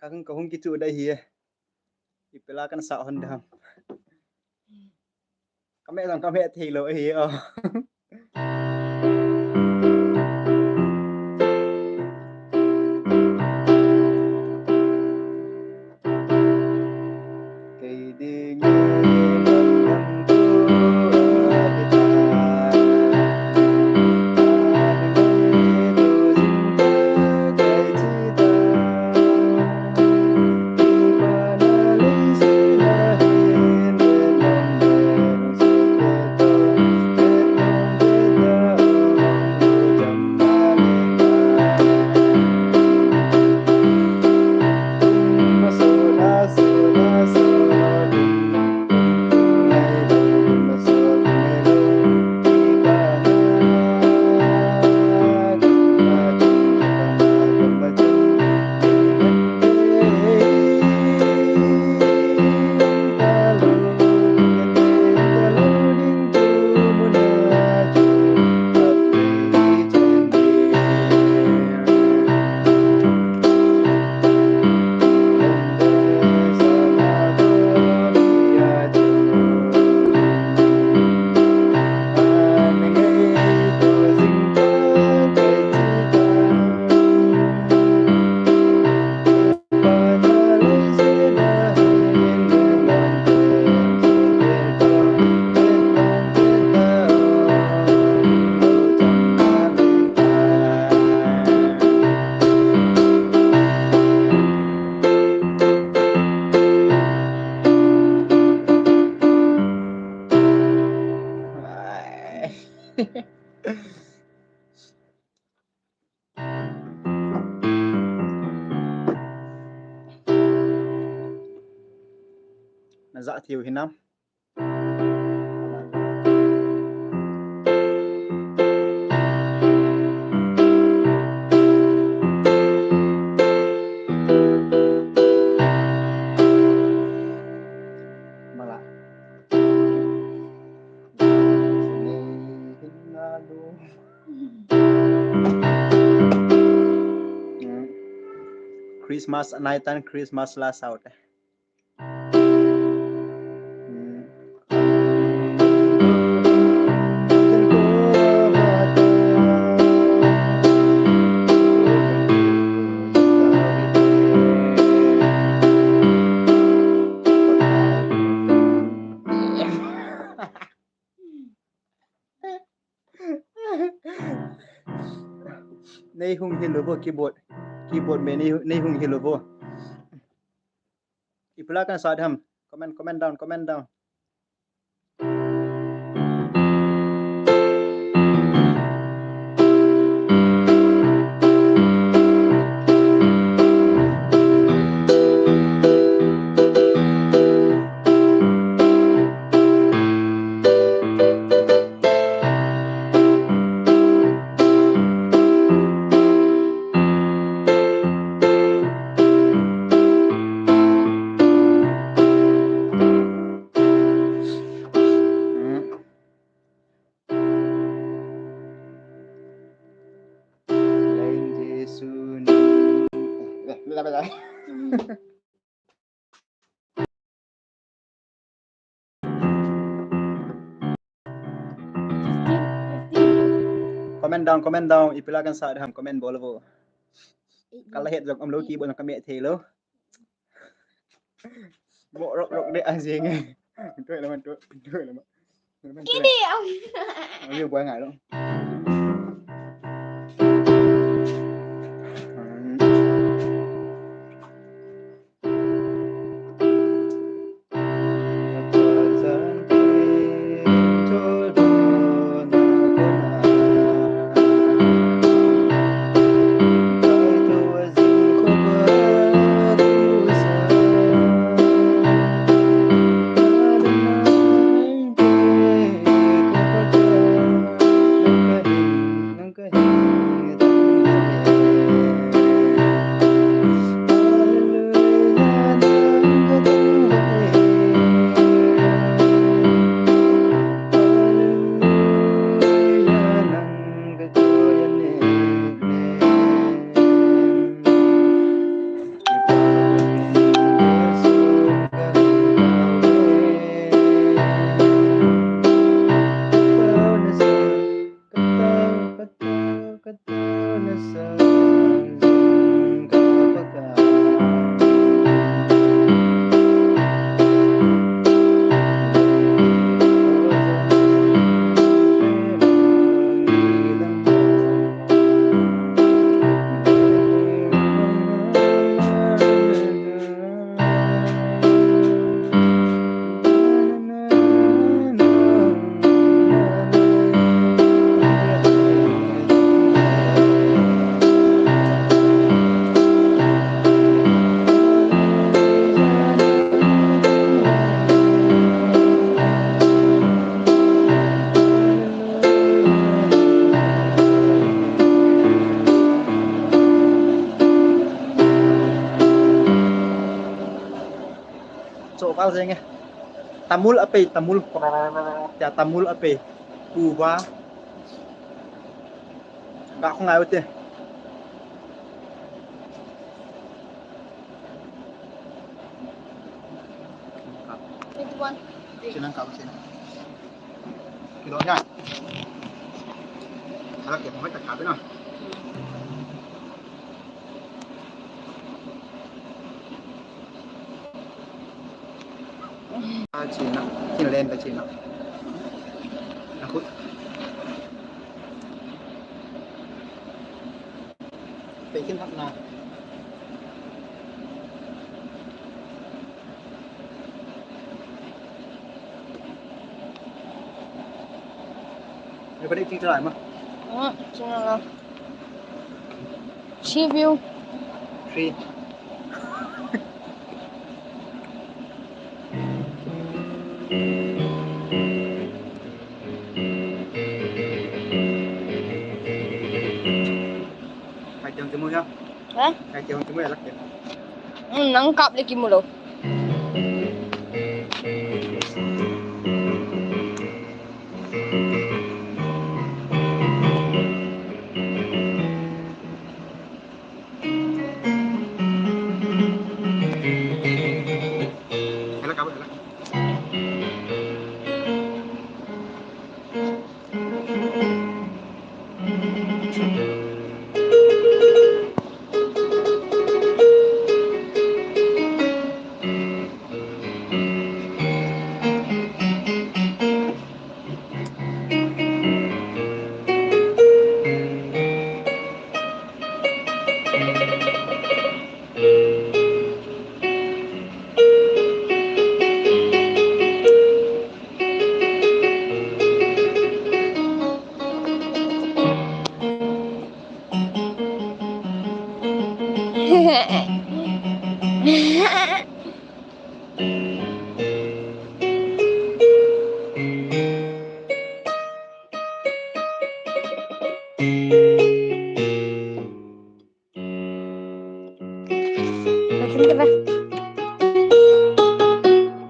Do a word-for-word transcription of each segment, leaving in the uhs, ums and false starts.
Kahung, kahung kitu da hi e. Ipi la kan sa hon dam. Kame dam kame thei lo hi o. Na ja thiu hinam. Mala. Christmas night and Christmas last out. Nei hung hil uvo keyboard. Keyboard me nei, nei hung hil uvo. Ipi la kan sa dam. Comment, comment down, comment down. Comment down, comment down. Ipi la kan sa dam, comment bol uvo. Kala het jong umlou keyboard jong kame thei lou. Mo rock rock de anjing. Tuai lama, tuai, tuai lama. Kini am. Ayo buai ngai lou. Cho val jeng e. Tamul apei, tamul. Tia tamul apei. Puva. Ga khong ai u te. Twenty-one. Chinang ka chin. Kilo nya. Ala ke mo ta ka na. A China, Finland ta China. Na khut. Pe kin thak na. Recording try ma. Ah, China la. Sea view. Free. Hai tiang timu ya. Ha? Hai tiang timu ya lak tiang. Hmm, nang kap le kimu lo.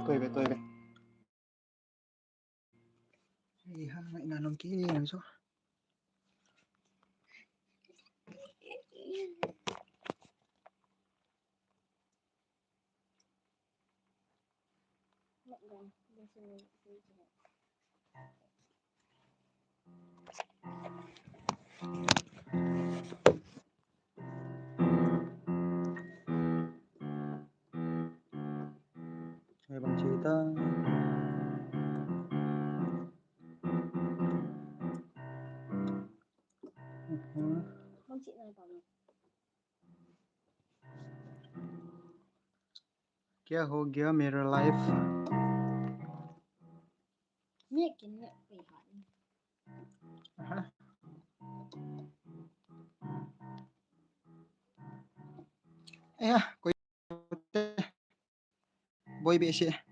Toi ve, toi ve. Ei ha, ngai na nong ki ngai so. Hai bang chi ta. Mhm. क्या हो गया मेरा life? Aha. Aya, koi boi be se.